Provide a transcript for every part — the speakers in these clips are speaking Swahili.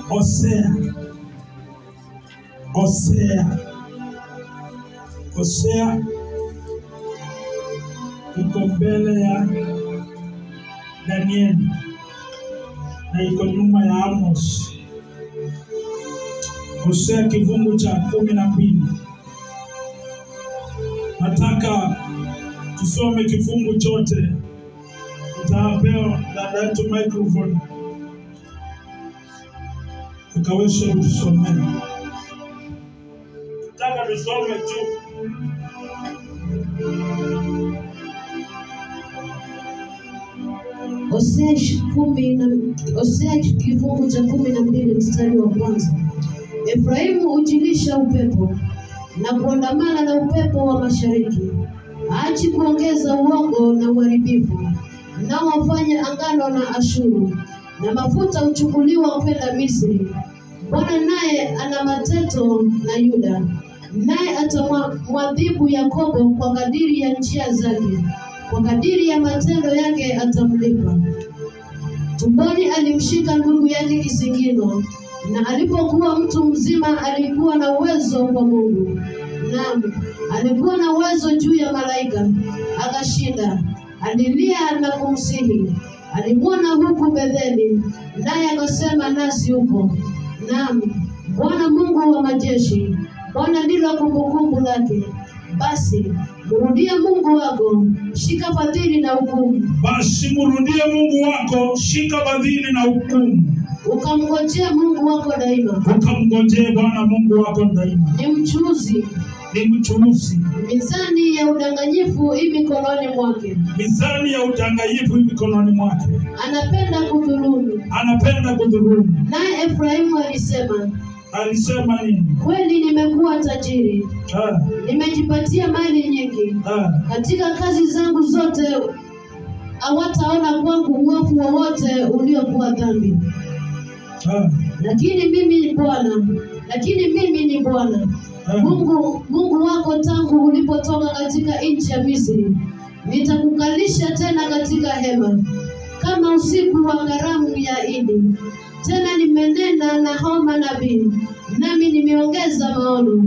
Hosea. Hosea. Hosea iko mbele ya Danieli na iko nyuma ya Amos. Hosea kifungu cha 12. Nataka tusome kifungu chote. Nitapewa dada yetu microphone akaweze kutusomea. Nataka tusome tu. Hosea kifungu cha 12 mstari wa kwanza. Efraimu hujilisha upepo na kuandamana na upepo wa mashariki, haachi kuongeza uongo na uharibifu, nao wafanya angano na Ashuru, na mafuta huchukuliwa kwenda Misri. Bwana naye ana mateto na Yuda, naye atamwadhibu Yakobo kwa kadiri ya njia zake, kwa kadiri ya matendo yake atamlipa. Tumboni alimshika ndugu yake kisigino, na alipokuwa mtu mzima alikuwa na uwezo kwa Mungu. Naam, alikuwa na uwezo juu ya malaika, akashinda. Alilia na kumsihi. Alimwona huku Betheli, naye akasema nasi huko. Naam, Bwana Mungu wa majeshi, Bwana ndilo kumbukumbu lake. Basi mrudie Mungu wako, shika fadhili na hukumu. Basi mrudie Mungu wako, shika fadhili na hukumu. Ukamngojee Mungu wako daima. Ukamngojee Bwana Mungu wako daima. Ni mchuuzi. Ni mchuuzi. Mizani ya udanganyifu i mikononi mwake. Mizani ya udanganyifu i mikononi mwake. Anapenda kudhulumu. Anapenda kudhulumu. Naye Efraimu alisema. Alisema nini? Kweli nimekuwa tajiri. Nimejipatia mali nyingi. Katika kazi zangu zote hawataona kwangu uovu wowote uliokuwa dhambi. Lakini mimi ni Bwana. Lakini mimi ni Bwana Mungu wako tangu ulipotoka katika nchi ya Misri. Nitakukalisha tena katika hema kama usiku wa karamu ya Idi. Tena nimenena na hao manabii, nami nimeongeza maono,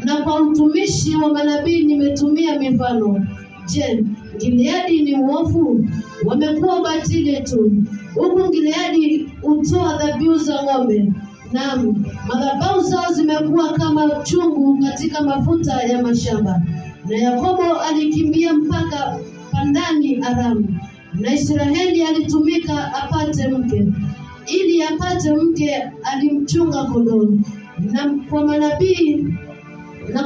na kwa utumishi wa manabii nimetumia mifano. Je, Gileadi ni uovu? Wamekuwa batili tu. Huku Gileadi hutoa dhabihu za ng'ombe. Naam, madhabahu zao zimekuwa kama chungu katika mafuta ya mashamba. Na Yakobo alikimbia mpaka Pandani Aramu, na Israeli alitumika apate mke. Ili apate mke alimchunga kondoo. Na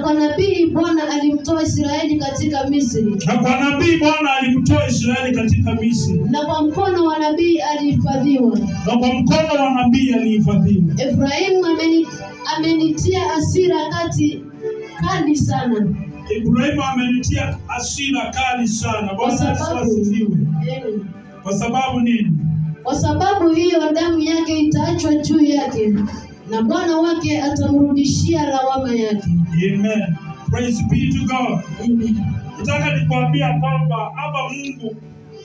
kwa nabii Bwana alimtoa Israeli katika Misri. Na kwa nabii Bwana alimtoa Israeli katika Misri. Na kwa mkono wa nabii alihifadhiwa. Na kwa mkono wa nabii alihifadhiwa. Efraimu amenitia hasira kali sana. Ibrahimu amenitia hasira kali sana. Bwana asifiwe. Kwa sababu nini? Kwa sababu hiyo damu yake itaachwa juu yake, na Bwana wake atamrudishia lawama yake. Amen. Praise be to God. Amen. Nataka nikwambia kwamba hapa Mungu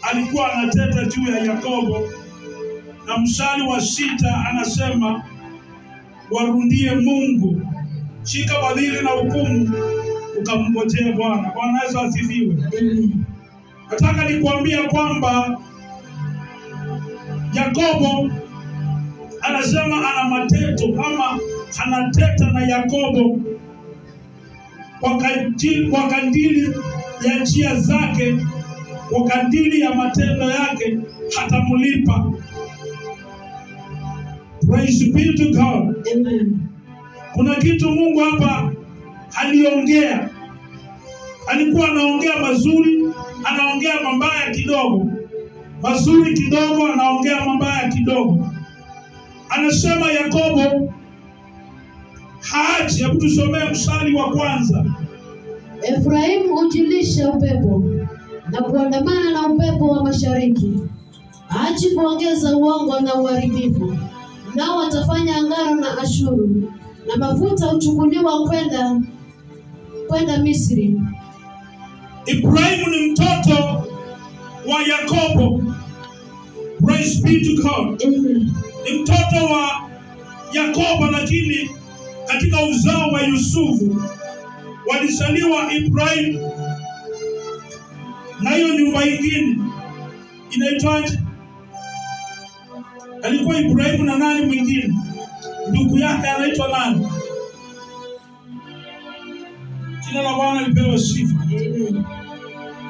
alikuwa anateta juu ya Yakobo, na mstari wa 6 anasema warundie Mungu, shika fadhili na hukumu, ukamngojee Bwana. Bwana Yesu asifiwe. Amen. Nataka nikwambia kwamba Yakobo anasema ana mateto ama anateta na Yakobo kwa kadiri ya njia zake, kwa kadiri ya matendo yake hatamlipa. Praise be to God. Amen. Kuna kitu Mungu hapa aliongea. Alikuwa anaongea mazuri, anaongea mabaya kidogo. Mazuri kidogo, anaongea mabaya kidogo. Anasema Yakobo haachi. Hebu tusomee mstari wa kwanza. Efraimu hujilisha upepo na kuandamana na upepo wa mashariki, haachi kuongeza uongo na uharibifu. Nao watafanya angano na Ashuru, na mafuta huchukuliwa kwenda Misri. Ibrahimu ni mtoto wa Yakobo. Praise be to God. Amen. Ni mtoto wa Yakobo, lakini katika uzao wa Yusufu walizaliwa Ibrahim na hiyo nyumba ingine inaitwaje? Alikuwa Ibrahimu na nani mwingine? Ndugu yake anaitwa nani? Jina la Bwana lipewe sifa.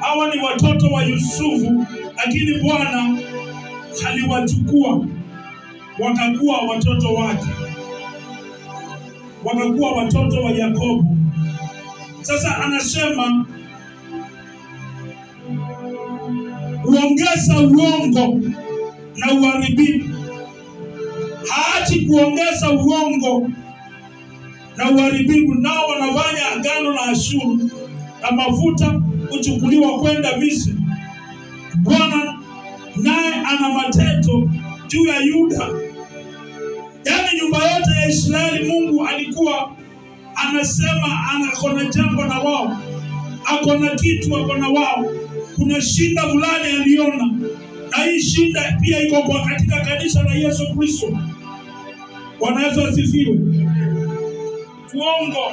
Hawa ni watoto wa Yusufu, lakini Bwana aliwachukua wakakuwa watoto wake, wakakuwa watoto wa Yakobo. Sasa anasema huongeza uongo na uharibifu. Haachi kuongeza uongo na uharibifu. Nao wanafanya agano na Ashuru na mafuta kuchukuliwa kwenda Misri. Bwana naye ana mateto juu ya Yuda. Yaani nyumba yote ya Israeli, Mungu alikuwa anasema akona jambo na wao, akona kitu, akona wao. Kuna shinda fulani aliona, na hii shinda pia iko kwa katika kanisa la Yesu Kristo. Bwana Yesu asifiwe. Uongo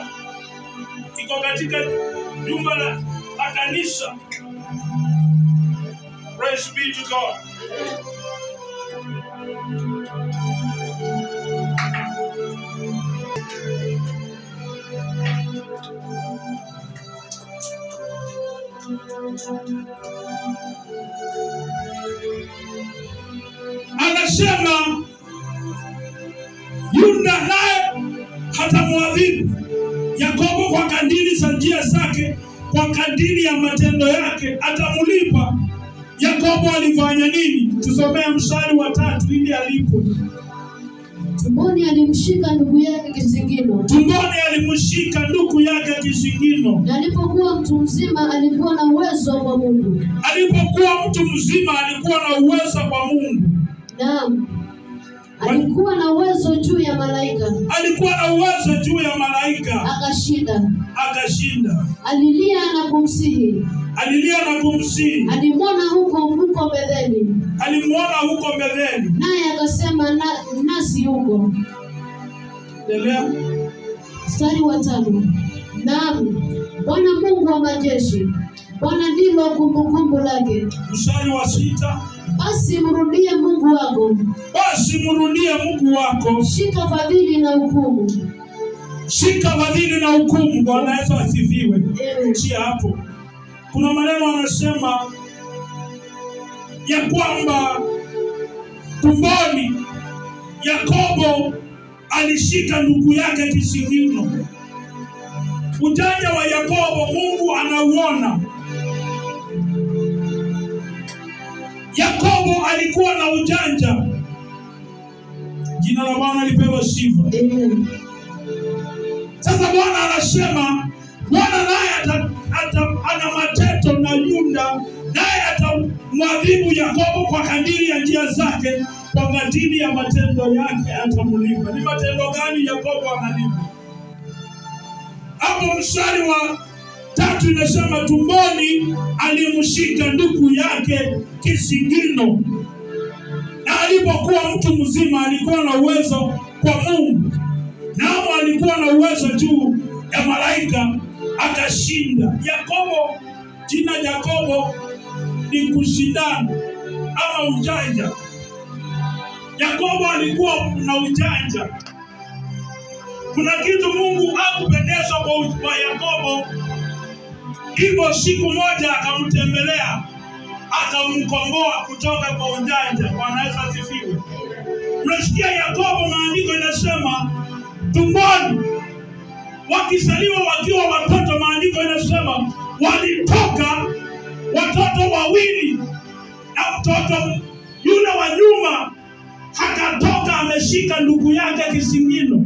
iko katika nyumba la kanisa. Praise be to God. Anasema Yuda naye hatamwadhibu Yakobo kwa kadiri za njia zake, kwa kadiri ya matendo yake atamlipa. Yakobo alifanya nini? Tusomee mstari wa 3 ili alipwe. Tumboni alimshika ndugu yake kisigino. Tumboni alimshika ndugu yake kisigino. Na alipokuwa mtu mzima alikuwa na uwezo kwa Mungu. Alipokuwa mtu mzima alikuwa na uwezo kwa Mungu. Naam. Alikuwa na uwezo juu ya malaika. Alikuwa na uwezo juu ya malaika. Akashinda. Akashinda. Alilia na kumsihi. Alilia na kumsihi. Alimwona huko Betheli. Alimwona huko Betheli. Naye akasema nasi huko. Endelea. Mstari wa 5. Naam, Bwana Mungu wa majeshi, Bwana ndilo kumbukumbu lake. Mstari wa 6. Basi mrudie Mungu wako. Basi mrudie Mungu wako. Shika fadhili na hukumu. Shika fadhili na hukumu. Bwana Yesu asifiwe. Chia hapo. Kuna maneno anasema ya kwamba tumboni Yakobo alishika ndugu yake kisigino. Ujanja wa Yakobo Mungu anauona. Yakobo alikuwa na ujanja. Jina la Bwana lipewe sifa. Amen. Sasa Bwana anasema, Bwana naye ana mateto na Yuda, naye atamwadhibu Yakobo kwa kadiri ya njia zake, kwa kadiri ya matendo yake atamlipa. Ni matendo gani Yakobo analipa? Hapo mstari wa 3 inasema tumboni alimshika ndugu yake kisigino. Na alipokuwa mtu mzima alikuwa na uwezo kwa Mungu. Nao alikuwa na uwezo juu ya malaika, akashinda. Yakobo, jina Yakobo ni kushindana ama ujanja. Yakobo alikuwa na ujanja. Kuna kitu Mungu hakupendezwa kwa Yakobo. Hivyo siku moja akamtembelea, akamkomboa kutoka kwa ujanja. Bwana Yesu asifiwe. Unasikia Yakobo, maandiko inasema tumboni wakizaliwa wakiwa watoto, maandiko inasema walitoka watoto wawili, na mtoto yule wa nyuma akatoka ameshika ndugu yake kisigino.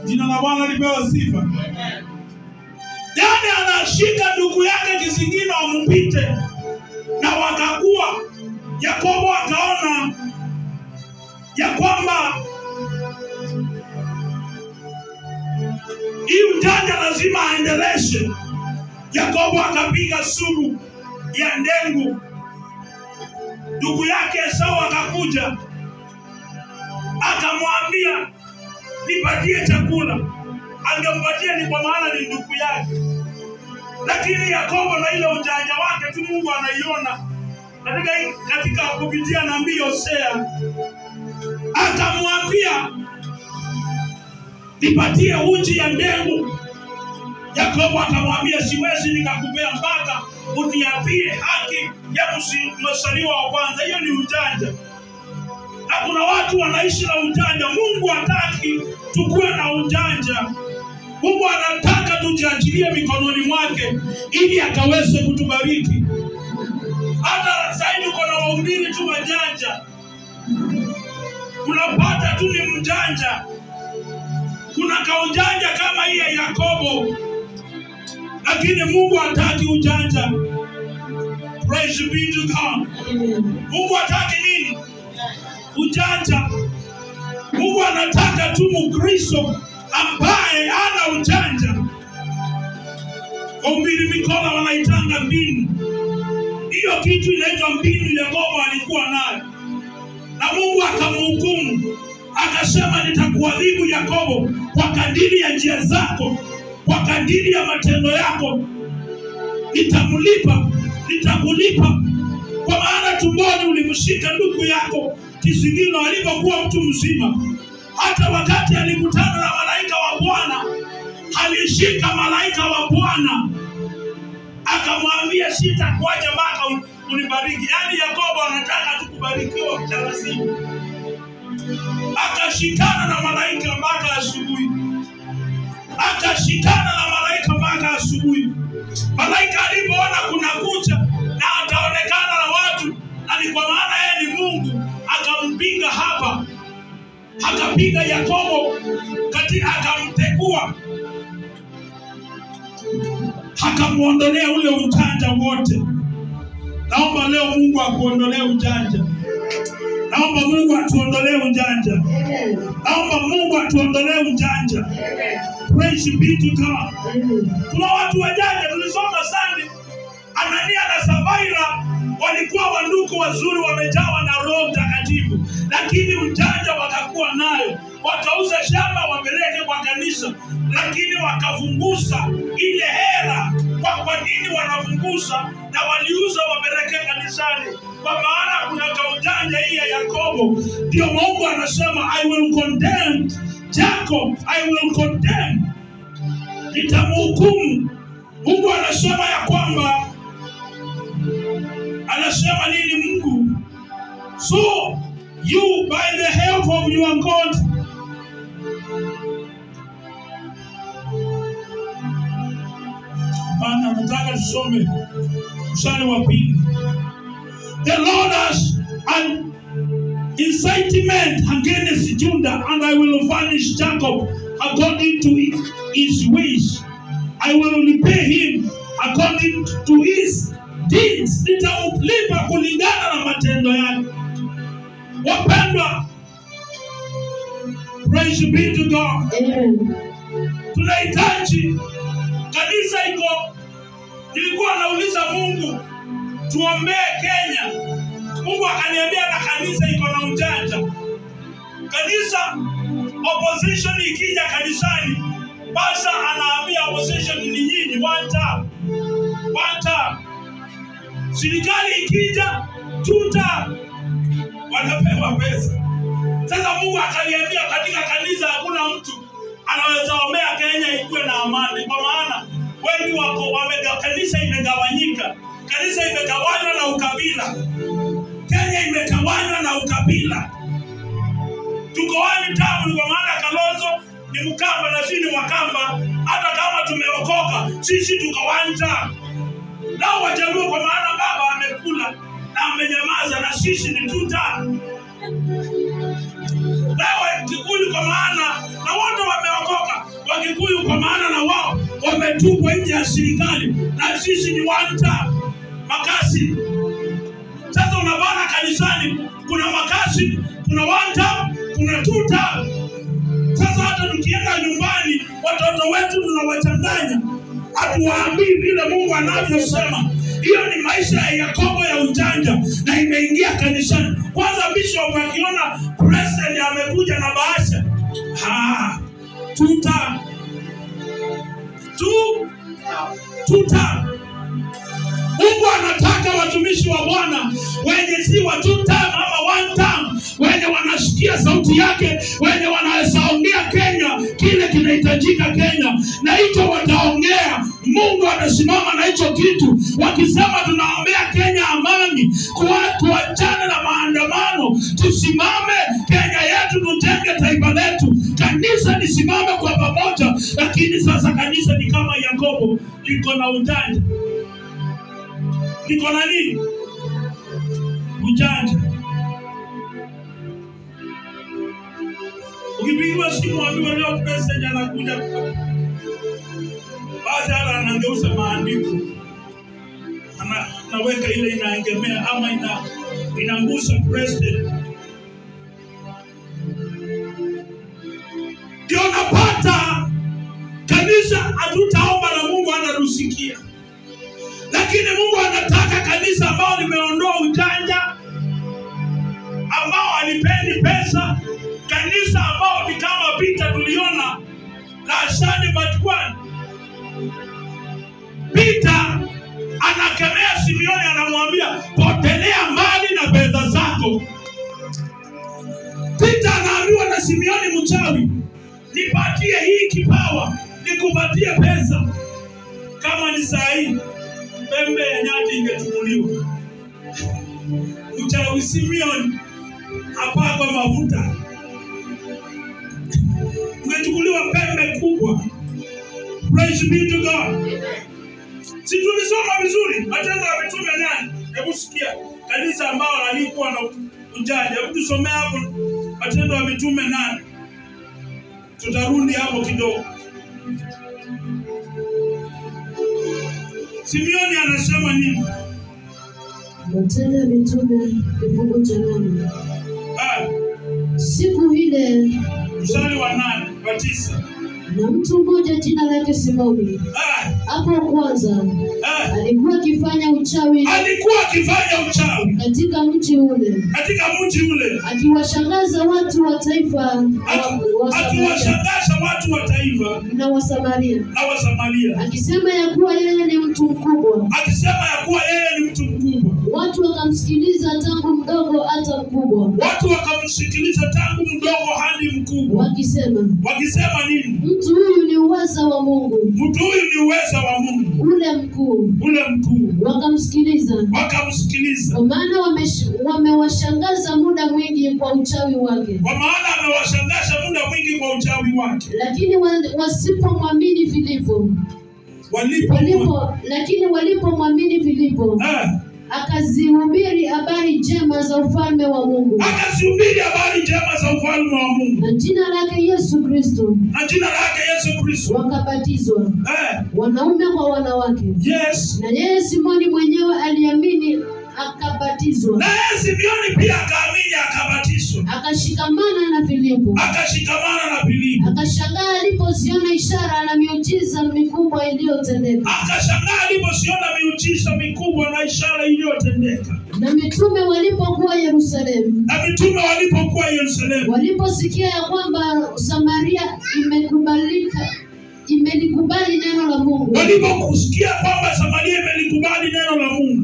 Jina la Bwana lipewe sifa. Yaani anashika ndugu yake kisigino ampite, na wakakuwa. Yakobo akaona ya kwamba hii ujanja lazima aendeleshe. Yakobo akapiga suru ya ndengu. Ndugu yake Esau akakuja nipatie chakula. Angempatia ni kwa maana ni ndugu yake. Lakini Yakobo na ile ujanja wake tu Mungu anaiona katika kupitia nabii Hosea, akamwambia nipatie uji ya ndengu. Yakobo akamwambia siwezi nikakupea mpaka uniapie haki ya mzaliwa wa kwanza. Hiyo ni ujanja. Na kuna watu wanaishi na ujanja. Mungu hataki tukue na ujanja. Mungu anataka tujiachilie mikononi mwake ili akaweze kutubariki. Hata zaidi uko na wahubiri tu wajanja, unapata tu ni mjanja. Kuna kaujanja kama hii ya Yakobo, lakini Mungu hataki ujanja. Praise be to God. Mungu hataki nini? Ujanja. Mungu anataka tu Mkristo ambaye ana ujanja. Wahubiri mikono wanaitanga mbinu. Hiyo kitu inaitwa mbinu Yakobo alikuwa nayo, na Mungu akamhukumu akasema, nitakuadhibu Yakobo kwa kadiri ya njia zako, kwa kadiri ya matendo yako nitamlipa, nitakulipa. Kwa maana tumboni ulimshika ndugu yako kisigino alipokuwa mtu mzima. Hata wakati alikutana na malaika wa Bwana, alishika malaika wa Bwana akamwambia sitakuacha mpaka unibariki. Yaani Yakobo anataka tu kubarikiwa taratibu. Akashikana na malaika mpaka asubuhi. Akashikana na malaika mpaka asubuhi. Malaika alipoona kuna kucha na ataonekana na watu, na ni kwa maana yeye ni Mungu, akampiga hapa. Akapiga Yakobo katika, akamtekua, akamuondolea ule ujanja wote. Naomba leo Mungu akuondolee ujanja. Naomba Mungu atuondolee ujanja. Naomba Mungu atuondolee ujanja. Praise be to God. Kuna watu wajanja, tulisoma sana Anania na Safaira walikuwa wandugu wazuri, wamejawa na Roho Mtakatifu, lakini ujanja wakakuwa nayo. Wakauza shamba wapeleke kwa kanisa, lakini wakafungusa ile hela. Kwa nini wanafungusa na waliuza wapeleke kanisani? Kwa maana kuna kaujanja hii ya Yakobo. Ndio Mungu anasema I will condemn Jacob, I will condemn, nitamhukumu. Mungu anasema ya kwamba, anasema nini Mungu? So you by the help of your God, Bana, nataka tusome mstari wa pili. The Lord has an incitement against Judah, and I will vanish Jacob according to his ways. I will repay him according to his deeds. Nitamlipa kulingana na matendo yake. Wapendwa, praise be to God. Amen. Tunahitaji kanisa iko. Nilikuwa nauliza Mungu tuombee Kenya. Mungu akaniambia na kanisa iko na ujanja. Kanisa opposition ikija kanisani, pastor anaambia opposition ni nyinyi, one term. One term. Serikali ikija two term, wanapewa pesa. Sasa Mungu akaniambia katika kanisa hakuna mtu anaweza ombea Kenya ikuwe na amani, kwa maana wengi wako kanisa imegawanyika. Kanisa imegawanywa na ukabila. Kenya imegawanywa na ukabila. Tuko wani tamu, kwa maana Kalonzo ni Mkamba na sisi ni Wakamba. Hata kama tumeokoka sisi tuko wani tamu. Nao Wajaluo, kwa maana baba amekula na amenyamaza, na sisi ni two term. Nao Wakikuyu, kwa maana na wote wameokoka. Wakikuyu kwa maana na wao wametupwa nje ya serikali, na sisi ni one term. Makasi. Sasa unabana kanisani kuna makasi, kuna one term, kuna two term. Sasa hata tukienda nyumbani watoto wetu tunawachanganya, hatuwaambii vile Mungu anavyosema. Hiyo ni maisha ya Yakobo ya ujanja, na imeingia kanisani. Kwanza bishop akiona president amekuja na bahasha, Two term. Mungu anataka watumishi wa Bwana wenye si wa two term ama one term, wenye wanasikia sauti yake, wenye wanaweza ongea Kenya kile kinahitajika Kenya, na hicho wataongea. Mungu anasimama na hicho kitu. Wakisema tunaombea Kenya amani, tuachane na maandamano, tusimame Kenya yetu, tujenge taifa letu, kanisa lisimame kwa pamoja. Lakini sasa kanisa ni kama Yakobo, liko na ujanja. Liko na nini? Ujanja. Ukipigiwa simu ambiwe leo president anakuja, basi hata anangeuza maandiko, anaweka ile inaegemea ama inangusa president. Ndio napata kanisa hatutaomba na Mungu anatusikia. Lakini Mungu anataka kanisa ambao limeondoa ujanja, ambao halipendi pesa, kanisa ambao ni kama Peter tuliona la Sunday but one. Peter anakemea Simeoni, anamwambia potelea mbali na pesa zako. Peter anaambiwa na Simeoni mchawi, nipatie hii kipawa, nikupatie pesa. Kama ni sahihi, pembe ya nyati ingechukuliwa. Mchawi Simeoni apakwa mafuta, ungechukuliwa pembe kubwa. Praise be to God. Si tulisoma vizuri Matendo ya Mitume 8? Hebu sikia kanisa ambao alikuwa na ujanja. Hebu tusomee hapo Matendo ya Mitume 8. Tutarudi hapo kidogo. Simeoni anasema nini? Matendo ya Mitume kifungu cha 8. Siku ile mstari wa 8 wa 9. Na mtu mmoja jina lake Simoni, hapo kwanza alikuwa akifanya uchawi, katika mji ule, akiwashangaza watu wa taifa, na wa Samaria, akisema ya kuwa yeye ni mtu mkubwa, Watu wakamsikiliza tangu mdogo hata mkubwa. Wakisema, nini? Mtu huyu ni uweza wa Mungu. Ule mkuu. Wakamsikiliza. Kwa maana wamewashangaza muda mwingi kwa uchawi wake. Lakini wasipomwamini Filipo. Lakini walipomwamini Filipo, akazihubiri habari njema za ufalme wa Mungu. Na jina lake Yesu Kristo. Wakabatizwa. Wanaume kwa wanawake. Yes. Na yeye Simoni mwenyewe aliamini akabatizwa. Na yeye Simoni pia akaamini akabatizwa. Akashikamana na Filipo. Akashangaa alipoziona ishara na miujiza mikubwa iliyotendeka. Na mitume walipokuwa Yerusalemu. Waliposikia ya kwamba Samaria imelikubali neno la Mungu.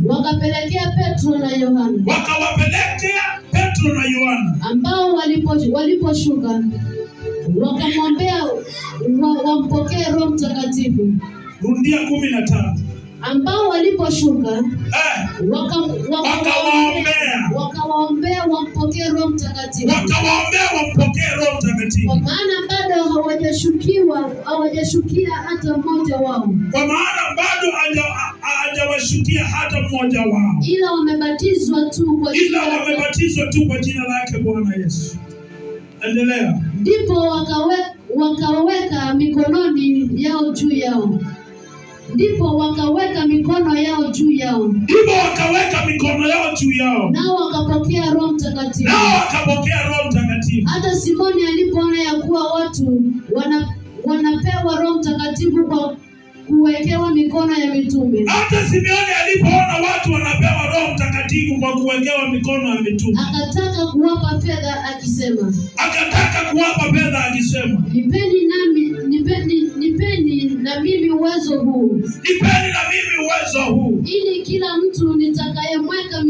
Wakapelekea Petro na Yohana. Ambao waliposhuka wakamwambia wampokee Roho Mtakatifu. Rudia 15. Ambao waliposhuka wakawaombea wampokee Roho Mtakatifu. Kwa maana bado hawajashukia hata mmoja wao. Ila wamebatizwa tu kwa jina lake Bwana Yesu. Endelea. Ndipo wakaweka mikono yao juu yao. Nao wakapokea Roho Mtakatifu. Hata Simoni alipoona ya kuwa watu wanapewa Roho Mtakatifu kwa kuwekewa mikono ya mitume. Akataka kuwapa fedha akisema, nipeni na mimi uwezo huu. Nipeni na mimi uwezo huu. Ili kila mtu nitakayemweka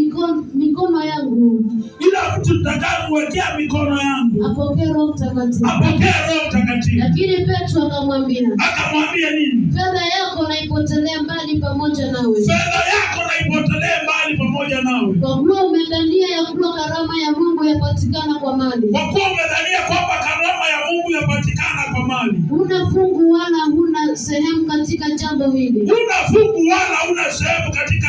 mikono yangu, kila mtu nitakayemwekea mikono yangu apokee Roho Mtakatifu. Apokee Roho Mtakatifu. Lakini Petro akamwambia. Akamwambia nini? Fedha yako na ipotelee mbali pamoja nawe. Fedha yako na ipotelee mbali pamoja nawe. Kwa kuwa umedhania ya kuwa karama ya Mungu yapatikana kwa mali. Kwa kuwa umedhania kwamba karama ya Mungu yapatikana kwa mali. Huna fungu wala huna sehemu katika jambo hili. Huna fungu wala huna sehemu katika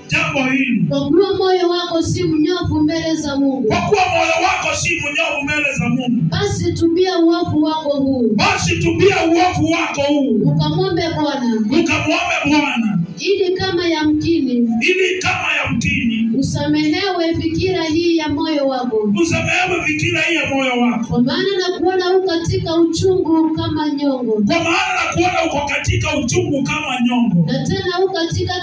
jambo hili. Kwa kuwa moyo wako si mnyofu mbele za Mungu. Kwa kuwa moyo wako si mnyofu mbele za Mungu. Basi tubia uovu wako huu. Basi tubia uovu wako huu. Ukamwombe Bwana. Ukamwombe Bwana. Ili kama yamkini. Ili kama yamkini. Usamehewe fikira hii ya moyo wako. Usamehewe fikira hii ya moyo wako. Kwa maana nakuona uko katika uchungu kama nyongo. Kwa maana nakuona uko katika uchungu kama nyongo. Na tena uko katika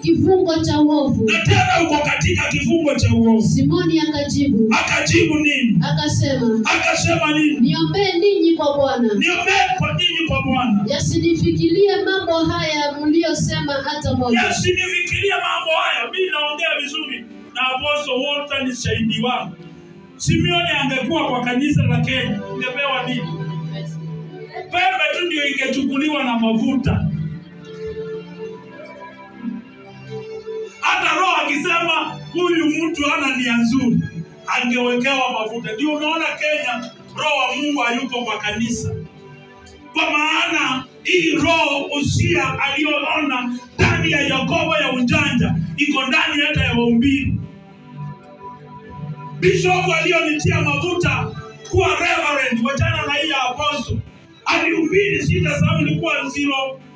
kifungo cha uovu. Na tena uko katika kifungo cha uovu. Simoni akajibu. Akajibu nini? Akasema. Akasema nini? Niombee ninyi kwa Bwana. Niombee kwa ninyi kwa Bwana. Yasinifikirie mambo haya mliyosema hata moja. Yasinifikirie mambo haya. Mimi naongea vizuri na Apostle Walter ni shahidi wangu. Simeoni angekuwa kwa kanisa la Kenya, ungepewa nini? Pembe tu ndio ingechukuliwa na mafuta. Hata roho akisema huyu mtu hana nia nzuri, angewekewa mafuta. Ndio unaona Kenya roho wa Mungu hayuko kwa kanisa. Kwa maana hii roho Usia aliyoona ndani ya Yakobo ya ujanja iko ndani hata ya wahubiri. Bishop aliyonitia mafuta kuwa reverend, wachana na hii ya apostle, alihubiri 6 ilikuwa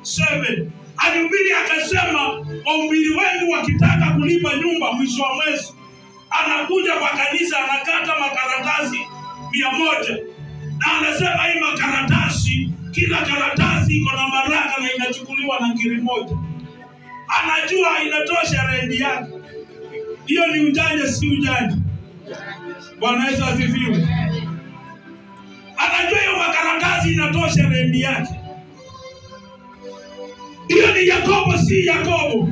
07. Alihubiri akasema wahubiri wengi wakitaka kulipa nyumba mwisho wa mwezi, anakuja kwa kanisa anakata makaratasi 100 na anasema hii makaratasi, kila karatasi iko na baraka na inachukuliwa na ngiri moja. Anajua inatosha rendi yake. Hiyo ni ujanja, si ujanja? Bwana Yesu asifiwe. Anajua hiyo makaratasi inatosha rendi yake. Hiyo ni Yakobo, si Yakobo.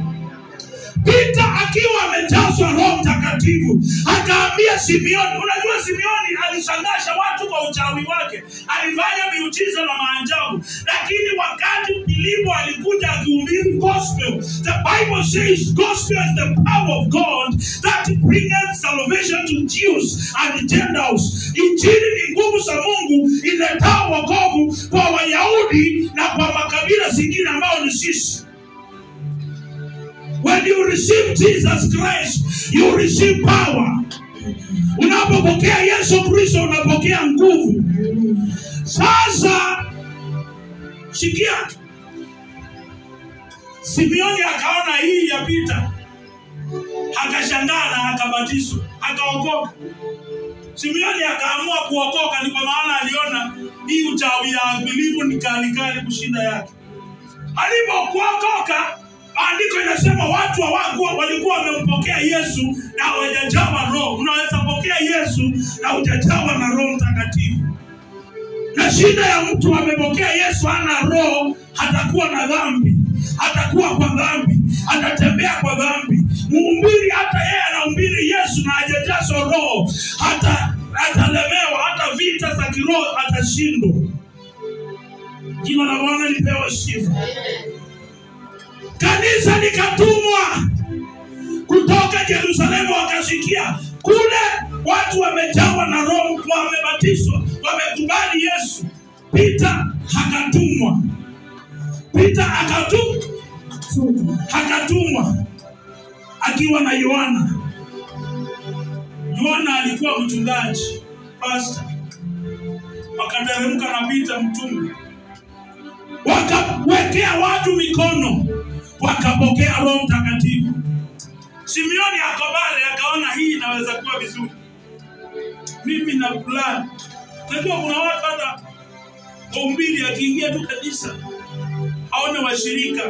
Peter akiwa amejazwa Roho Mtakatifu akaambia Simeoni. Unajua Simeoni alishangasha watu kwa uchawi wake, alifanya miujiza na maajabu, lakini wakati Filipo alikuja akihubiri gospel, the Bible says gospel is the power of God that bringeth salvation to Jews and Gentiles. Injili ni nguvu za Mungu iletao wokovu kwa Wayahudi na kwa makabila zingine ambao ni sisi. When you receive Jesus Christ, you receive power. Unapopokea Yesu Kristo unapokea nguvu. Sasa sikia, Simeoni akaona hii ya Peter, akashangaa na akabatizwa, akaokoka. Simeoni akaamua kuokoka, ni kwa maana aliona hii uchawi ya Filipo ni kali kali kushinda yake. Alipokuokoka, maandiko inasema watu hawakuwa walikuwa wamempokea Yesu na hawajajawa Roho. Unaweza pokea Yesu na hujajawa na Roho Mtakatifu. Na shida ya mtu amepokea Yesu hana Roho, hatakuwa na dhambi, hatakuwa kwa dhambi, atatembea kwa dhambi. Mhubiri hata yeye anahubiri Yesu na hajajazwa Roho, hata atalemewa, hata vita za kiroho atashindwa. Jina la Bwana lipewe sifa. Kanisa likatumwa kutoka Yerusalemu, wakasikia kule watu wamejawa na Roho, wamebatizwa, wamekubali Yesu. Peter akatumwa. Peter akatumwa akiwa na Yohana. Yohana alikuwa mchungaji, pastor. Wakateremka na Peter mtume, wakawekea watu mikono, wakapokea Roho Mtakatifu. Simeoni akobale akaona hii inaweza kuwa vizuri. Mimi na plan. Najua kuna watu hata wahubiri akiingia tu kanisa aone washirika,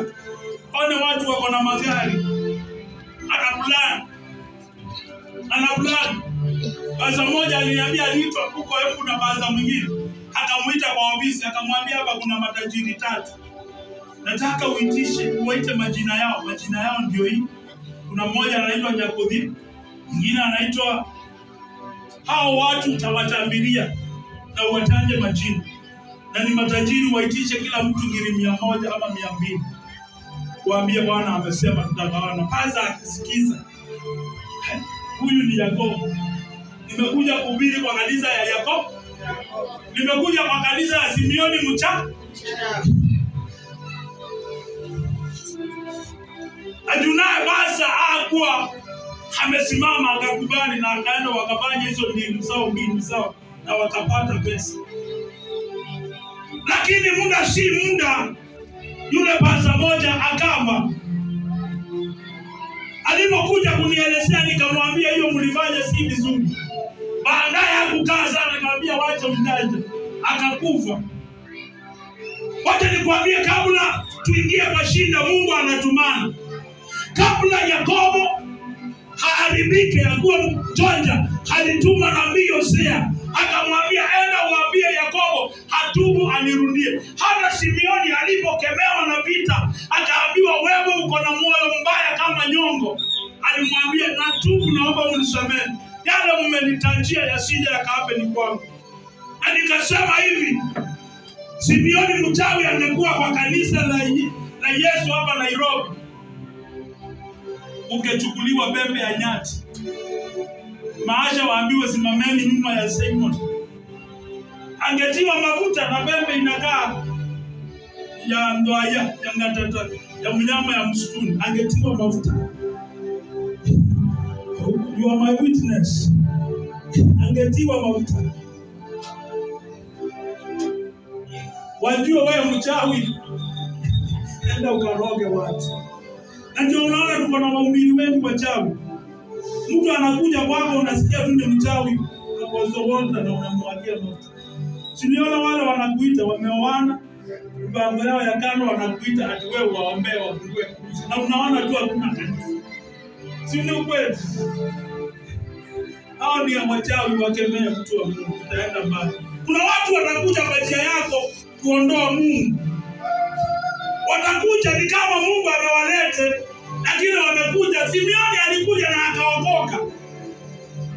aone watu wako na magari, ana plan. Ana plan. Baza moja aliniambia aliitwa huko Embu na baza mwingine, akamuita kwa ofisi akamwambia hapa kuna matajiri 3. Nataka uitishe, uwaite majina yao. Majina yao ndio hii. Kuna mmoja anaitwa Nyakuthi, mwingine anaitwa. Hao watu utawatambilia na uwatanje majina, na ni matajiri. Waitishe kila mtu ngiri 100 ama 200, waambie Bwana amesema tutagawana. Paza akisikiza, huyu ni Yakobo. Nimekuja kuhubiri kwa kanisa ya Yakobo, nimekuja kwa kanisa ya Simeoni mcha Ajunaye. Basa hakuwa amesimama, akakubali na akaenda, wakafanya hizo mbinu zao na wakapata pesa. Lakini muda si muda, yule pasa moja akava. Alipokuja kunielezea, nikamwambia hiyo mlifanya si vizuri. Baadaye hakukaa sana, nikamwambia wacha mjanja, akakufa. Wacha nikwambie, kabla tuingie kwa shinda, Mungu anatumana. Kabla Yakobo haharibike akuwa mjanja, alituma nabii Hosea akamwambia, enda uambie Yakobo hatubu anirudie. Hata Simeoni alipokemewa na vita akaambiwa, wewe uko na moyo mbaya kama nyongo, alimwambia natubu, naomba unisamehe yale mmenitajia yasije yakaape ni kwangu. Na nikasema hivi, Simeoni mchawi angekuwa kwa kanisa la Yesu hapa Nairobi, ungechukuliwa pembe ya nyati. Maasha waambiwe simameni nyuma ya Simon. Angetiwa mafuta na pembe inakaa ya ndoaya ya ngatata ya mnyama ya msituni, angetiwa mafuta. You are my witness. Angetiwa mafuta. Wajue wewe mchawi, enda ukaroge watu. Na ndio unaona tuko na wahubiri wengi wachawi. Mtu anakuja kwako unasikia tu ni mchawi, apozo na unamwagia mafuta. Siniona wale wanakuita wameoana, mipango yao ya kando wanakuita ati wewe waombee wafungue kanisa. Na unaona tu hakuna kanisa. Si ni ukweli? Hao ni wachawi, wakemee mtu wa Mungu, utaenda mbali. Kuna watu watakuja kwa njia yako kuondoa Mungu. Watakuja ni kama Mungu amewalete, lakini wamekuja. Simeoni alikuja na akaokoka.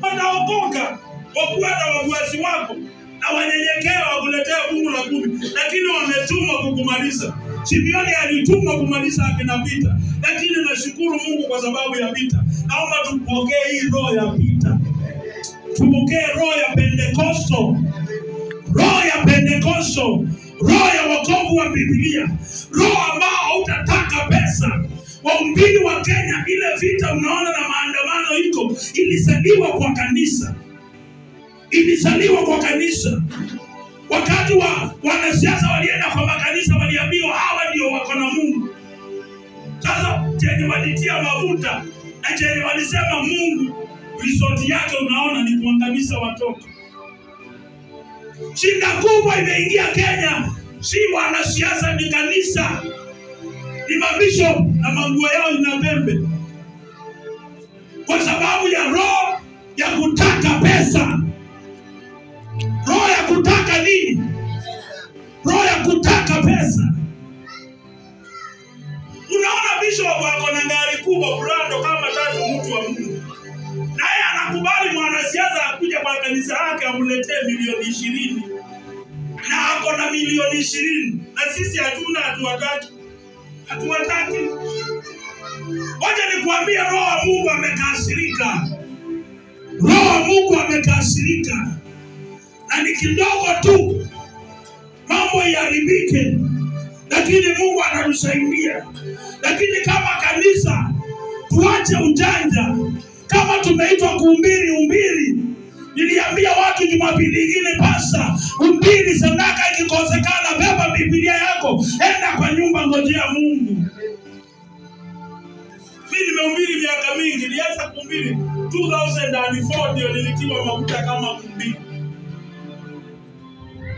Wataokoka wakuata wafuasi wako na wanyenyekea wakuletea fungu la 10, lakini wametumwa kukumaliza. Simeoni alitumwa kumaliza akina Pita, lakini nashukuru Mungu kwa sababu ya Pita. Naomba tupokee hii roho ya Pita, tupokee roho ya Pentekosto, roho ya Pentekosto, roho ya wokovu wa Biblia, roho ambao hautataka pesa. Wahubiri wa Kenya, ile vita unaona na maandamano iko, ilizaliwa kwa kanisa. Ilizaliwa kwa kanisa. Wakati wa wanasiasa walienda kwa makanisa, waliambiwa hawa ndio wako na Mungu. Sasa chenye walitia mafuta na chenye walisema Mungu, result yake unaona ni kuangamiza watoto. Shida kubwa imeingia Kenya, si wanasiasa, ni kanisa. Ni mabisho na manguo yao ina pembe, kwa sababu ya roho ya kutaka pesa. Roho ya kutaka nini? Roho ya kutaka pesa. Unaona bishop wako na gari kubwa Prado kama tatu, mtu wa Mungu, naye anakubali mwanasiasa akuja kwa kanisa yake amletee milioni 20, na ako na milioni 20, na sisi hatuna, hatuwataki. Hatuwataki. Wacha nikuambie, roho wa Mungu amekasirika. Roho wa Mungu amekasirika. Na ni kidogo tu mambo yaharibike, lakini Mungu anatusaidia. Lakini kama kanisa tuache ujanja. Kama tumeitwa kuhubiri, hubiri. Niliambia watu Jumapili nyingine, pasta, hubiri. Sadaka ikikosekana, beba Biblia yako, enda kwa nyumba, ngojea Mungu. Mimi nimehubiri miaka mingi, nilianza kuhubiri 2004 ndio nilitiwa mafuta kama mhubiri.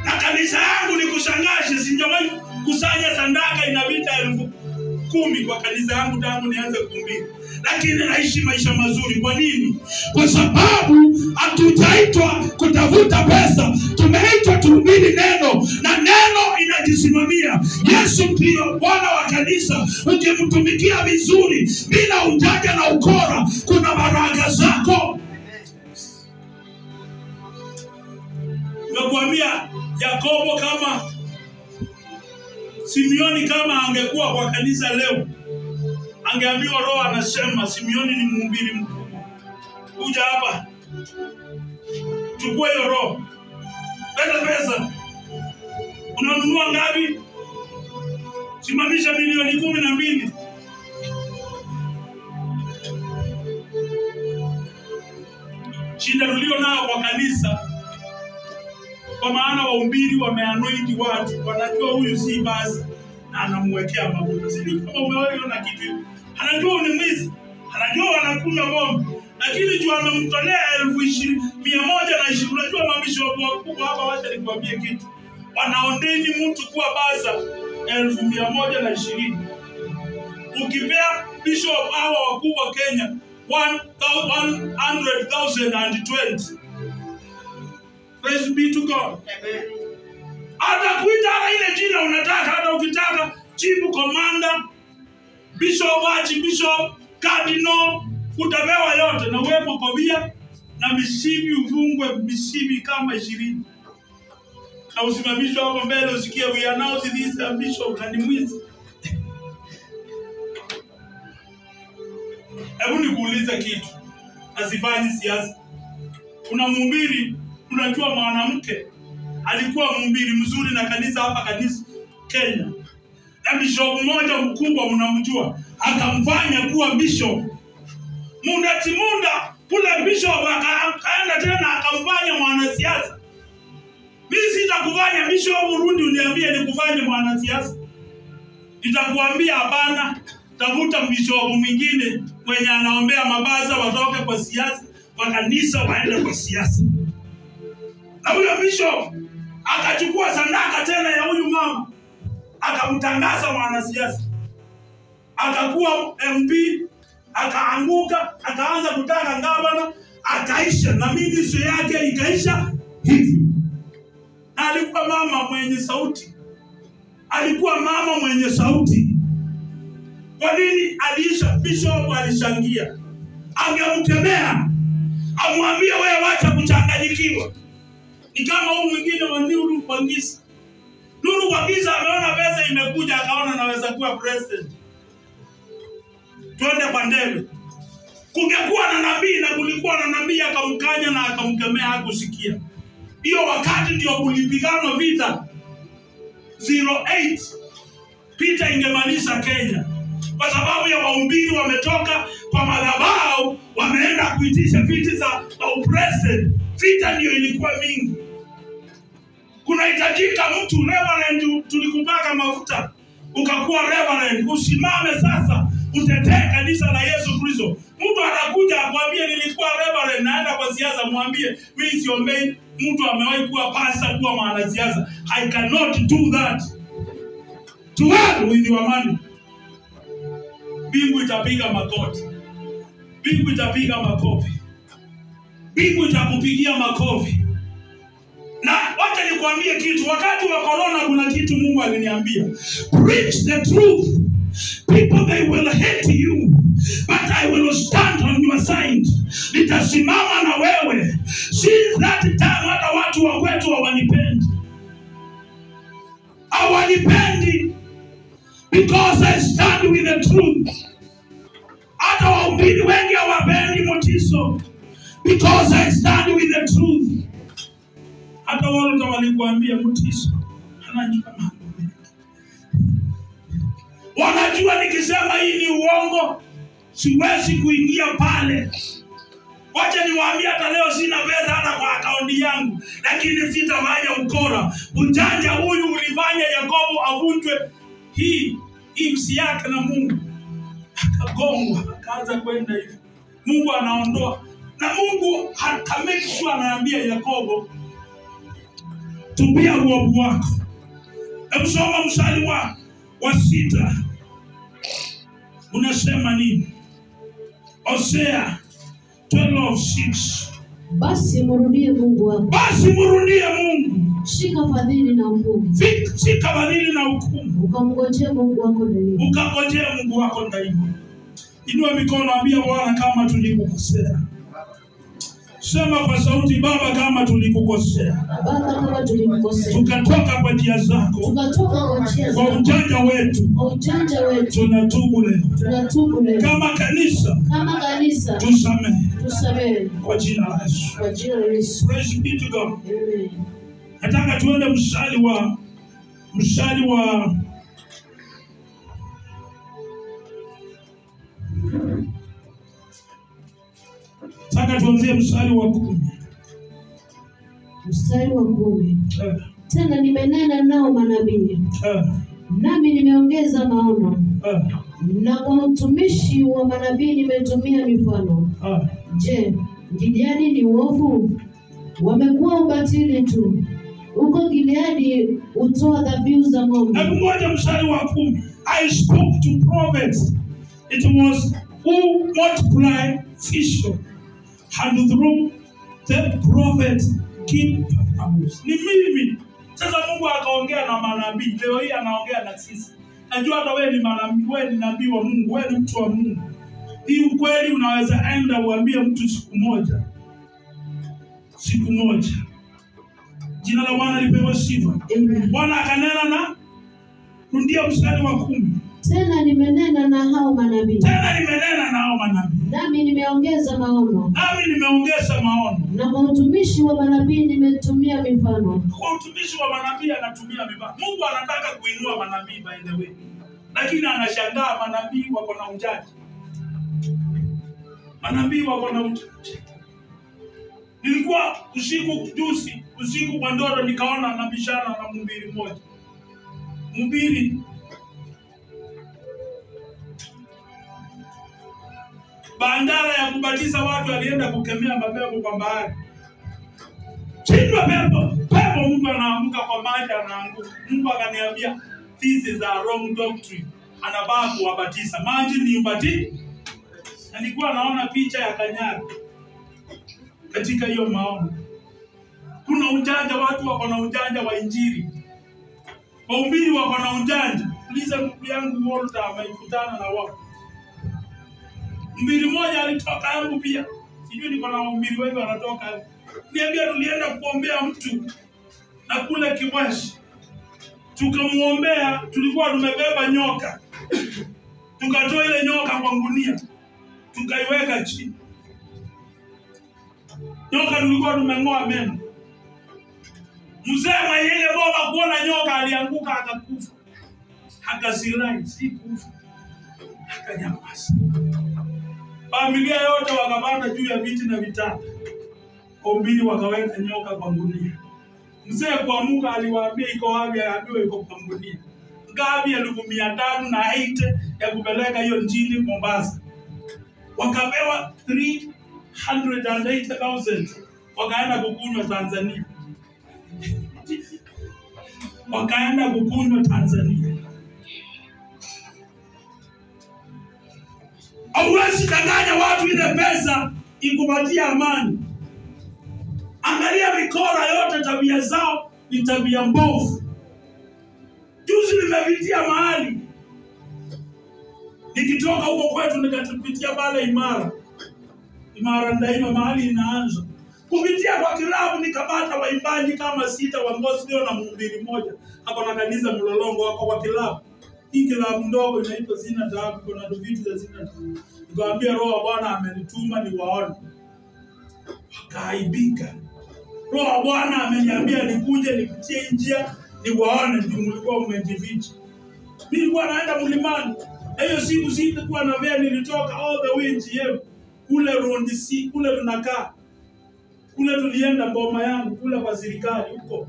Na kanisa yangu ni kushangaza, sijawahi kusanya sadaka inapita 10,000 kwa kanisa yangu tangu nianze kuhubiri. Lakini naishi maisha mazuri. Kwa nini? Kwa sababu hatujaitwa kutafuta pesa, tumeitwa tuhubiri neno, na neno Neno inajisimamia. Yesu ndiyo Bwana wa kanisa. Ukimtumikia vizuri bila ujanja na ukora, kuna baraka zako. Nakwambia Yakobo kama Simeoni, kama angekuwa kwa kanisa leo, angeambiwa Roho anasema Simeoni ni mhubiri mkubwa. Kuja hapa, chukua hiyo roho, leta pesa. Unanunua ngapi? Simamisha milioni 12. Shida tulio nao kwa kanisa, kwa maana wahubiri wameanointi watu, wanajua huyu si basi na anamwekea mafuta. Sijui kama umewahi ona kitu hicho. Anajua ni mwizi, anajua wanakunywa pombe, lakini juu amemtolea 120,000. Unajua mabishopu wakubwa hapa, wacha nikwambie kitu, wanaondeni mtu kuwa basa 120,000. Ukipea bishop hawa wakubwa Kenya 100,020. Praise be to God. Atakuita hata ile jina unataka, hata ukitaka chief commander, bishop, archbishop, cardinal, utapewa yote na uwepo kobia na mishipi, ufungwe mishipi kama 20. Na usimamishwe hapo mbele usikie we announce this bishop na ni mwizi. Hebu nikuulize kitu. Asifanyi siasa. Kuna mhubiri, unajua mwanamke alikuwa mhubiri mzuri na kanisa hapa kanisa Kenya. Na bishop mmoja mkubwa mnamjua, akamfanya kuwa bishop. Munda timunda kule bishop akaenda tena akamfanya mwanasiasa. Mimi sitakufanya bishop Burundi uniambie nikufanye mwanasiasa. Nitakuambia hapana, tafuta bishop mwingine mwenye anaombea mabaza watoke kwa siasa, kwa kanisa waende kwa siasa. Na huyo bishop akachukua sadaka tena ya huyu mama, akamtangaza mwanasiasa. Akakuwa MP, akaanguka, akaanza kutaka gavana, akaisha na ministry yake ikaisha hivyo. Na alikuwa mama mwenye sauti. Alikuwa mama mwenye sauti. Kwa nini aliisha? Bishop alishangia. Angemkemea, amwambie wewe wacha kuchanganyikiwa. Ni kama huyu mwingine wa Nuru Kwangisa. Nuru Kwangisa ameona pesa imekuja, akaona naweza kuwa president. Twende kwa ndege. Kungekuwa na nabii na kulikuwa na nabii, akamkanya na akamkemea, hakusikia. Hiyo wakati ndio kulipigana vita 08. Vita ingemaliza Kenya. Kwa sababu ya wahubiri wametoka kwa madhabahu, wameenda kuitisha viti za president. Vita ndio ilikuwa mingi. Kunahitajika mtu reverend, tulikupaka mafuta ukakuwa reverend, usimame sasa utetee kanisa la Yesu Kristo. Mtu anakuja akwambie nilikuwa reverend naenda kwa siasa, mwambie mimi siombei mtu amewahi kuwa pastor kuwa mwanasiasa. I cannot do that. To hell with your money. Mbingu itapiga makoti. Mbingu itapiga makofi. Mbingu itakupigia makofi. Na wacha nikwambie kitu, wakati wa corona kuna kitu Mungu aliniambia. Preach the truth. People they will hate you, but I will stand on your side. Nitasimama na wewe. Since that time hata watu wa kwetu hawanipendi. Hawanipendi because I stand with the truth. Hata wahubiri wengi hawapendi Mutiso because I stand with the truth. Hata wale walikuambia Mutiso anajua mambo mengi. Wanajua nikisema hii ni uongo, siwezi kuingia pale. Wacha niwaambie, hata leo sina pesa hata kwa akaunti yangu, lakini sitafanya ukora. Ujanja huyu ulifanya Yakobo avunjwe hii imsi yake na Mungu. Akagongwa, akaanza kwenda hivi. Mungu anaondoa. Na Mungu akamake sure anaambia Yakobo, tubia uovu wako. Hebu soma mstari wa 6. Unasema nini? Hosea 12:6. Basi mrudie Mungu wako. Basi mrudie Mungu. Shika fadhili na hukumu. Shika fadhili na hukumu. Ukamngojee Mungu wako daima. Ukangojee Mungu wako daima. Inua mikono, ambia Bwana kama tulikukosea. Sema kwa sauti, Baba kama tulikukosea. Baba kama tulikukosea. Tukatoka kwa njia zako. Tukatoka kwa njia zako. Kwa ujanja wetu. Kwa ujanja wetu. Tunatubu leo. Tunatubu leo. Kama kanisa. Kama kanisa. Tusamehe. Tusamehe. Kwa jina la Yesu. Kwa jina la Yesu. Praise be to God. Amen. Nataka tuende mstari wa 10. Tuanzie mstari wa 10. Mstari wa 10. Tena nimenena nao manabii. Nami nimeongeza maono. Na kwa utumishi wa manabii nimetumia mifano. Je, Gileadi ni uovu? Wamekuwa ubatili tu. Huko Gileadi hutoa dhabihu za ng'ombe. Hebu ngoja mstari wa 10. I spoke to prophets. It was who multiply vision. And through the prophet keep parables. Ni mimi. Sasa Mungu akaongea na manabii. Leo hii anaongea na sisi. Najua hata wewe ni manabii, wewe ni nabii wa Mungu, wewe ni mtu wa Mungu. Hii ukweli unaweza enda uambie mtu siku moja. Siku moja. Jina la Bwana lipewe sifa. Bwana akanena na, rudia mstari wa 10. Tena nimenena na hao manabii. Tena nimenena na hao manabii. Nami nimeongeza maono. Nami nimeongeza maono. Na kwa utumishi wa manabii nimetumia mifano. Kwa utumishi wa manabii anatumia mifano. Mungu anataka kuinua manabii by the way. Lakini anashangaa manabii wako na ujanja. Manabii wako na ujanja. Nilikuwa usiku juzi, usiku kwa ndoto nikaona nabishana na mhubiri mmoja. Mhubiri bandara ya kubatiza watu alienda kukemea mapepo kwa bahari. Chindwa pepo, pepo mtu anaanguka kwa maji anaanguka. Mungu akaniambia this is a wrong doctrine. Anabaa kuwabatiza. Maji ni ubatizo. Na nilikuwa naona picha ya kanyaga katika hiyo maono. Kuna ujanja, watu wako na ujanja wa injili. Wahubiri wako na ujanja. Uliza ndugu yangu Walter amekutana na wao. Mhubiri mmoja alitoka yangu pia. Sijui niko na wahubiri wengi wanatoka. Niambia tulienda kuombea mtu na kule Kiwashi. Tukamuombea, tulikuwa tumebeba nyoka. Tukatoa ile nyoka kwa gunia. Tukaiweka chini. Nyoka tulikuwa tumengoa meno. Mzee mwenye ile boma kuona nyoka alianguka akakufa. Akasilai, si kufa. Akanyamaza. Familia yote wakapanda juu ya viti na vitanda. Ombili wakaweka nyoka kwa gunia. Mzee kuamuka aliwaambia iko wapi? Akaambiwa iko kwa gunia. Ngapi? 380 ya kupeleka hiyo injili Mombasa. Wakapewa 380,000 wakaenda kukunywa Tanzania. Wakaenda kukunywa Tanzania. Hauwezi danganya watu ile pesa ikupatia amani. Angalia mikora yote, tabia zao ni tabia mbovu. Juzi nimepitia mahali, nikitoka huko kwetu nikapitia pale Imara. Imara Ndaima mahali inaanza. Kupitia kwa kilabu nikapata waimbaji kama 6 wa gospel na mhubiri mmoja. Hapo na kanisa Mlolongo wako kwa kilabu. Hii kilabu ndogo inaitwa Zina Taabu, kuna vitu za Zina Taabu. Nikamwambia Roho wa Bwana amenituma niwaone. Wakaaibika. Roho wa Bwana ameniambia nikuje nipitie njia niwaone, ndio mlikuwa mmejificha. Mimi nilikuwa naenda mlimani. Na hiyo siku sikuwa na vya, nilitoka all the way GM kule Rondi C, kule tunakaa. Kule tulienda mboma yangu kule kwa serikali huko.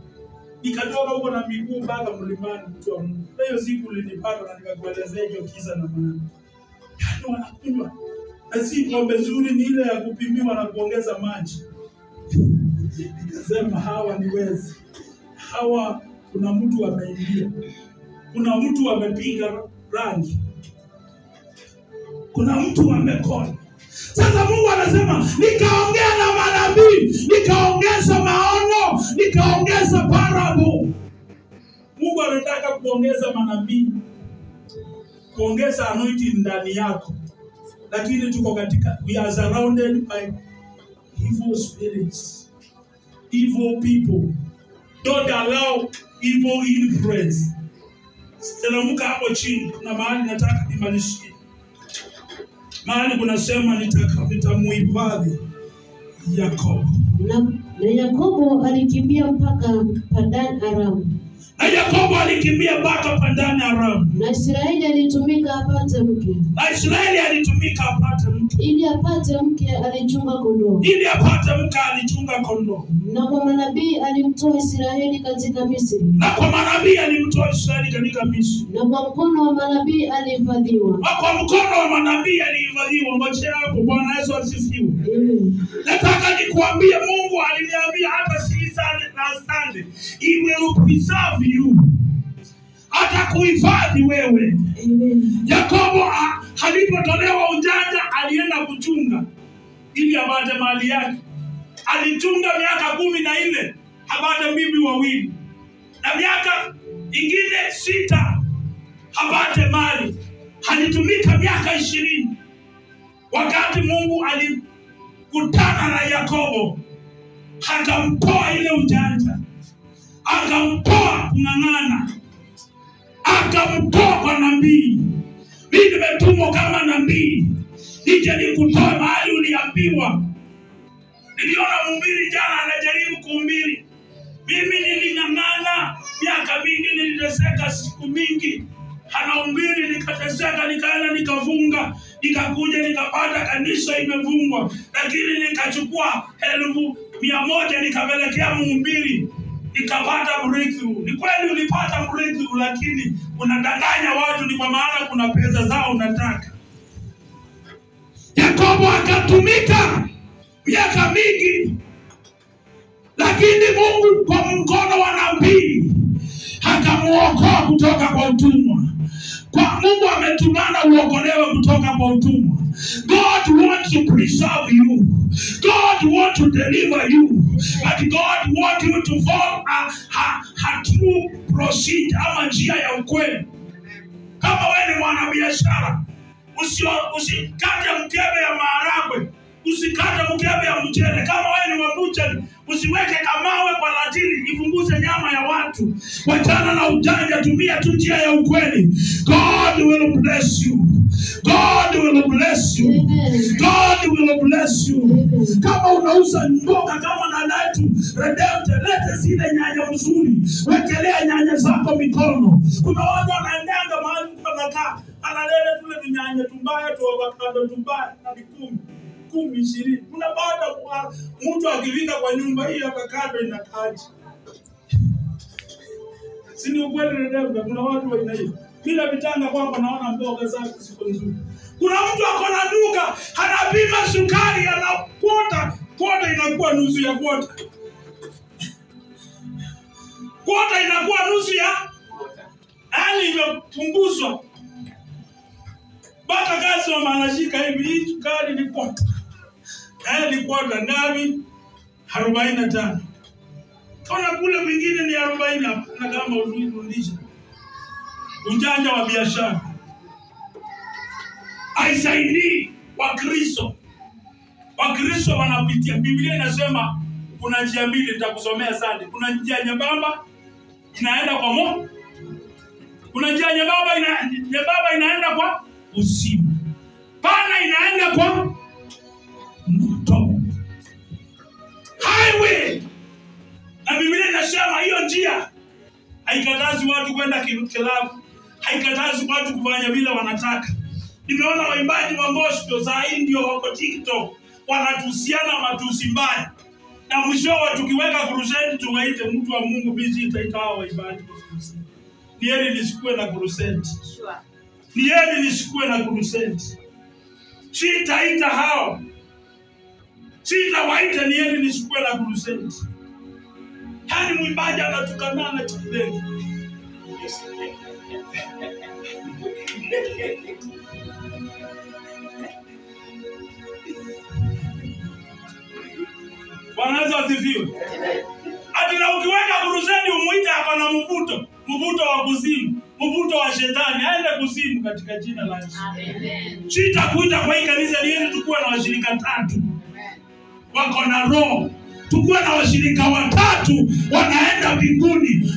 Nikatoka huko na miguu mpaka mlimani, mtu wa Mungu. Na hiyo siku ulinipata na nikakuelezea hiyo kisa na maana. Yaani wanakunywa. Na si pombe nzuri, ni ile ya kupimiwa na kuongeza maji. Nikasema hawa ni wezi. Hawa kuna mtu ameingia. Kuna mtu amepiga rangi. Kuna mtu amekona. Sasa Mungu anasema nikaongea na manabii, nikaongeza maono. neno nikaongeza parable. Mungu anataka kuongeza manabii, kuongeza anointing ndani yako. Lakini tuko katika, we are surrounded by evil spirits, evil people. Don't allow evil influence. Teremka hapo chini, kuna mahali nataka nimalizie. Mahali kunasema nitamuhifadhi Yakobo. Na Yakobo alikimbia mpaka Padan Aram. Na Yakobo alikimbia mpaka Padan Aram. Na Israeli alitumika apate mke. Na Israeli alitumika apate mke. Ili apate mke alichunga kondoo. Ili apate mke alichunga kondoo. Na kwa manabii alimtoa Israeli katika Misri. Na kwa manabii alimtoa Israeli katika Misri. Na kwa mkono wa manabii alihifadhiwa. Na kwa mkono wa manabii alihifadhiwa. Ngoja hapo, Bwana Yesu asifiwe. Amen. Nataka nikuambie, Mungu aliniambia hata si last Sunday, He will preserve you. Atakuhifadhi wewe. Amen. Yakobo alipotolewa ujanja alienda kuchunga ili apate mali yake. Alichunga miaka 14 apate bibi wawili, na miaka ingine 6 apate mali. Alitumika miaka 20. Wakati Mungu alikutana na Yakobo, akamtoa ile ujanja, akamtoa kung'ang'ana, akamtoa kwa nabii. Mimi nimetumwa kama nabii nije nikutoe mahali uliambiwa. Niliona mhubiri jana anajaribu kuhubiri. Mimi niling'ang'ana miaka mingi, niliteseka siku mingi. Anahubiri, nikateseka, nikaenda nikafunga, nikakuja nikapata kanisa imefungwa, lakini nikachukua 100,000 nikapelekea mhubiri, nikapata breakthrough. Ni kweli ulipata breakthrough, lakini unadanganya watu, ni kwa maana kuna pesa zao unataka. Yakobo akatumika miaka mingi, lakini Mungu kwa mkono wa nabii akamuokoa kutoka kwa utumwa. Kwa Mungu ametumana uokolewe kutoka kwa utumwa. God wants to preserve you. God wants to deliver you. But God wants you to follow a true procedure, ama njia ya ukweli. Kama wewe ni mwanabiashara, usikate mkebe ya maharagwe, usikate mkebe ya mchele. Kama wewe ni wa butchery, usiweke kamawe kwa latili ifunguze nyama ya watu. Wachana na ujanja, tumia tu njia ya ukweli. God will bless you. God will bless you. God will bless you. Kama unauza mboga kama na letu Redemption, lete zile nyanya mzuri, wekelea nyanya zako mikono. Kuna watu wanaendanga mahali mtu anakaa analeta tule vinyanya tumbaya tu avocado tumbaya na ni 10, 10, 20. Unapata mtu akifika kwa nyumba hii avocado inakaaje? Si ni ukweli Redemption? Kuna watu wa aina hiyo. Bila vitanga kwako naona mboga zako ziko nzuri. Kuna mtu ako na duka, anapima sukari, anakuota, kwota inakuwa nusu ya kwota. Kwota inakuwa nusu ya yaani imepunguzwa. Mpaka kazi wa manashika hivi, hii sukari ni kwota. Yaani ni kwota ngapi? 45. Kona kule mwingine ni 40, hapana kama ulirudisha. Ujanja wa biashara haisaidii Wakristo. Wakristo wanapitia. Biblia inasema kuna njia mbili, nitakusomea sana. Kuna njia nyembamba inaenda kwa moto. Kuna njia nyembamba inaenda kwa uzima. Pana inaenda kwa moto. Highway. Na Biblia inasema hiyo njia haikatazi watu kwenda kilabu, haikatazi watu kufanya vile wanataka. Nimeona waimbaji wa gospel saa hii ndio wako TikTok wanatusiana matusi mbaya. Na mwishowe tukiweka crusade tuwaite mtu wa Mungu, mimi sitaita hao waimbaji kwa crusade. Ni heri nisikuwe na crusade. Sure. Ni heri nisikuwe na crusade. Sitaita hao. Sitawaita, ni heri nisikuwe na crusade. Yaani mwimbaji anatukana na children. Bwana Yesu asifiwe. Ati na ukiweka kuruseni umuite hapa na mvuto, mvuto wa kuzimu, mvuto wa shetani, aende kuzimu katika jina la Yesu. Amen. Sitakuita kwa hii kanisa liende tukuwe na washirika 3. Wako na roho. Tukuwe na washirika 3 wanaenda mbinguni.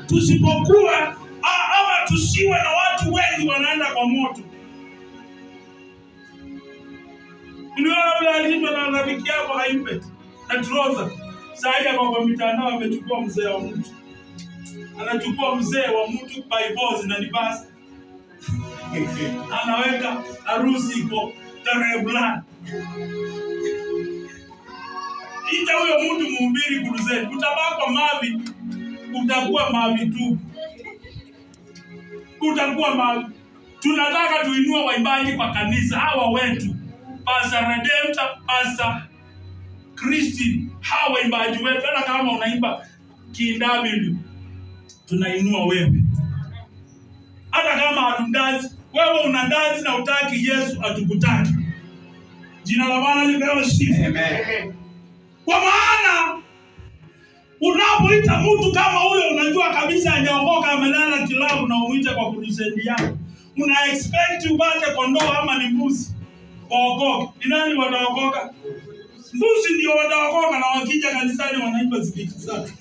Tusipokuwa ama tusiwe na watu wengi wanaenda kwa moto. Uliona vile aliitwa na rafiki yako Haimbe na Troza. Sasa kwa mitandao amechukua mzee wa mtu. Anachukua mzee wa mtu by force na ni basi. Anaweka harusi iko tarehe fulani. Ita huyo mtu muhubiri kuruzeni. Utabakwa mavi, utakuwa mavi tu. Utakuwa mavi. Tunataka tuinue waimbaji kwa kanisa hawa wetu. Pastor Redemptor, Pastor Christine, hawa waimbaji wetu. Hata kama unaimba kindabili, tunainua wewe. Hata kama hatundazi, wewe unandazi na utaki Yesu atukutaki. Jina la Bwana lipewe sifa. Amen. Kwa maana unapoita mtu kama huyo unajua kabisa hajaokoka, amelala kilabu, na umuite kwa kurusendi yako. Una expect upate kondoo ama ni mbuzi waokoke. Ni nani wataokoka? Mbuzi ndio wataokoka, na wakija kanisani wanaimba spika zake.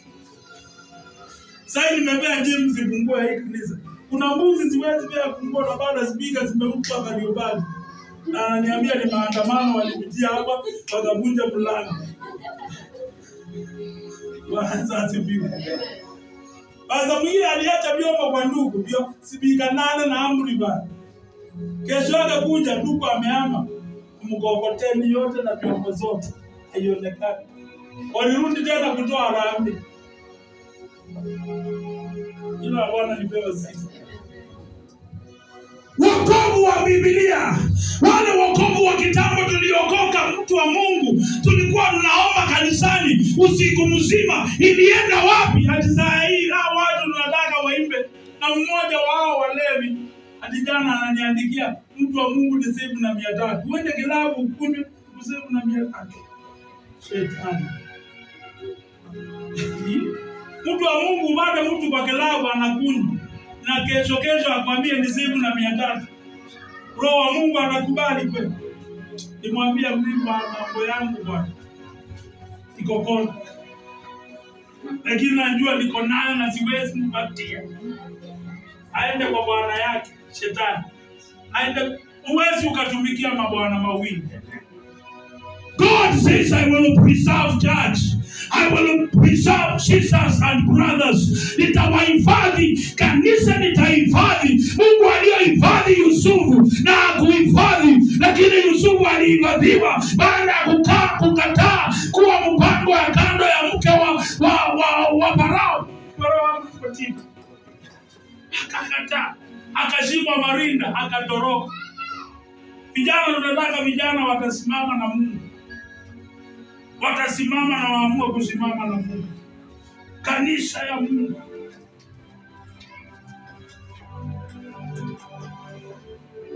Sasa nimepea James funguo hii kanisa. Kuna mbuzi ziwezi pia funguo na bado spika zimempa Kariobangi. Na ananiambia ni maandamano walipitia hapa wakavunja mlango. Bwana asifiwe. Basi mwingine aliacha vyombo kwa ndugu, ndio spika 8 na amri bana. Kesho yake kuja ndugu amehama mkokoteni yote na vyombo zote haionekani. Walirudi tena kutoa harambee. Ila Bwana nipewe sifa. Wokovu wa Biblia, wale wokovu wa kitambo tuliokoka, mtu wa Mungu, tulikuwa tunaomba kanisani usiku mzima, ilienda wapi? Hadi saa hii hao watu tunataka waimbe. Na mmoja wao walevi hadi jana ananiandikia, mtu wa Mungu ni sevu na 300. Uende kilabu ukunywe sevu na 300. Shetani. Mtu wa Mungu bado mtu kwa kilabu anakunywa na kesho kesho akwambie ni sevu na 300. Roho wa Mungu anakubali kweli? Nimwambia mimi mambo yangu Bwana iko kona, lakini najua niko nayo na siwezi kumpatia. Aende kwa bwana yake shetani. Aende, huwezi ukatumikia mabwana mawili. God says, I will preserve church. I will preserve sisters and brothers. Nitawahifadhi kanisa, nitahifadhi. Mungu aliyohifadhi Yusufu na akuhifadhi, lakini Yusufu alihifadhiwa baada ya kukataa kuwa mpango ya kando ya mke wa Farao. Farao mtakatifu akakataa, akashikwa marinda, akatoroka. Vijana, tunataka vijana watasimama na Mungu. Watasimama na waamue kusimama na Mungu. Kanisa ya Mungu.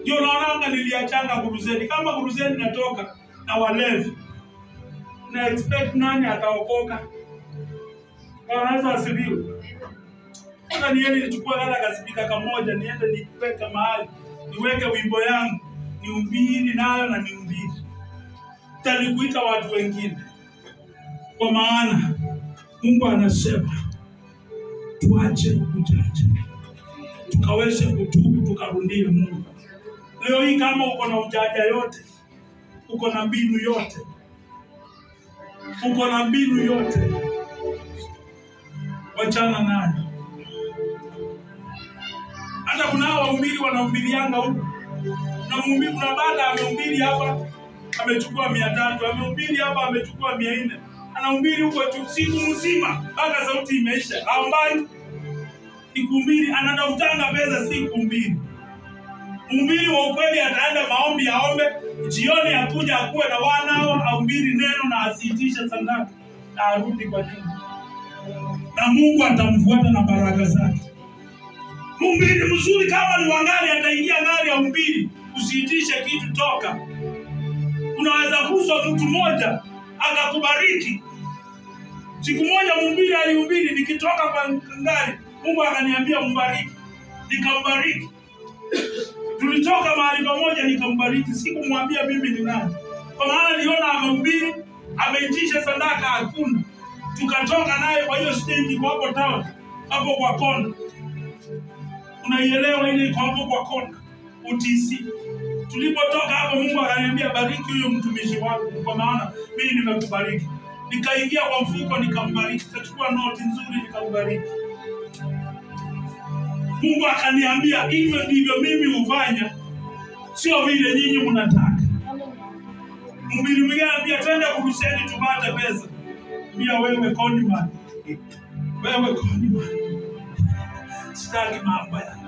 Ndio naonanga niliachanga kuruzeni. Kama kuruzeni natoka na walevi, na expect nani ataokoka? Wanaweza asifiwe. Sasa niende nichukue hata kasipika kamoja, niende niweke mahali, niweke wimbo yangu, niumbiri nayo na niumbiri. Talikuita watu wengine. Kwa maana Mungu anasema tuache ujanja, tukaweze kutubu, tukarudie Mungu. Leo hii kama uko na ujanja yote, uko na mbinu yote, uko na mbinu yote, wachana nayo. Hata kuna hao wahubiri wanahubirianga huko. Na mhubiri kuna baada amehubiri hapa amechukua 300, amehubiri hapa amechukua 400. Anahubiri huko juu siku mzima mpaka sauti imeisha. Haombai ni kuhubiri, anatafutanga pesa si kuhubiri. Mhubiri wa ukweli ataenda maombi aombe, jioni akuja akuwe na wana ahubiri neno na asiitishe sadaka na arudi kwa nyumba. Na Mungu atamfuata na baraka zake. Mhubiri mzuri kama ni wangari ataingia ngari ya uhubiri, usiitishe kitu, toka. Unaweza kuswa mtu mmoja akakubariki. Siku moja mhubiri alihubiri, nikitoka kwa ngari, Mungu akaniambia mbariki. Nikambariki. Tulitoka mahali pamoja nikambariki, sikumwambia mimi ni nani. Kwa maana niliona amehubiri, ameitisha sadaka hakuna. Tukatoka naye kwa hiyo stage iko hapo town, hapo kwa kona. Unaielewa ile iko hapo kwa kona, UTC. Tulipotoka hapo Mungu akaniambia bariki huyo mtumishi wangu kwa maana mimi nimekubariki. Nikaingia kwa mfuko nikambariki, nikachukua noti nzuri nikambariki. Mungu akaniambia hivyo ndivyo mimi hufanya, sio vile nyinyi mnataka. Mhubiri mwingine anambia twende kuruseni tupate pesa. Mbia wewe conman. Wewe conman. Sitaki mambo yako.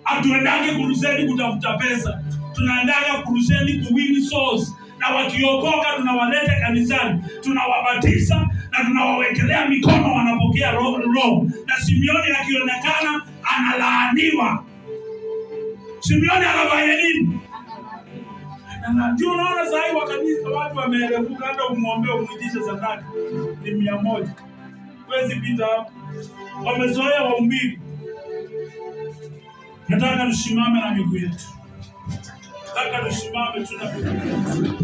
Hatuendage kuruseni kutafuta pesa. Tunaendaga kuruseni kuwin souls. Na wakiokoka tunawaleta kanisani, tunawabatiza na tunawawekelea mikono, wanapokea roho. Na Simeoni akionekana analaaniwa. Simeoni anafanya nini? Ndio unaona saa hii wa kanisa watu wameerevuka, hata umuombe umuitishe sadaka ni 100. Huwezi pita hapo. Wamezoea wahubiri. Nataka tusimame na miguu yetu. Nataka tusimame tu na miguu yetu.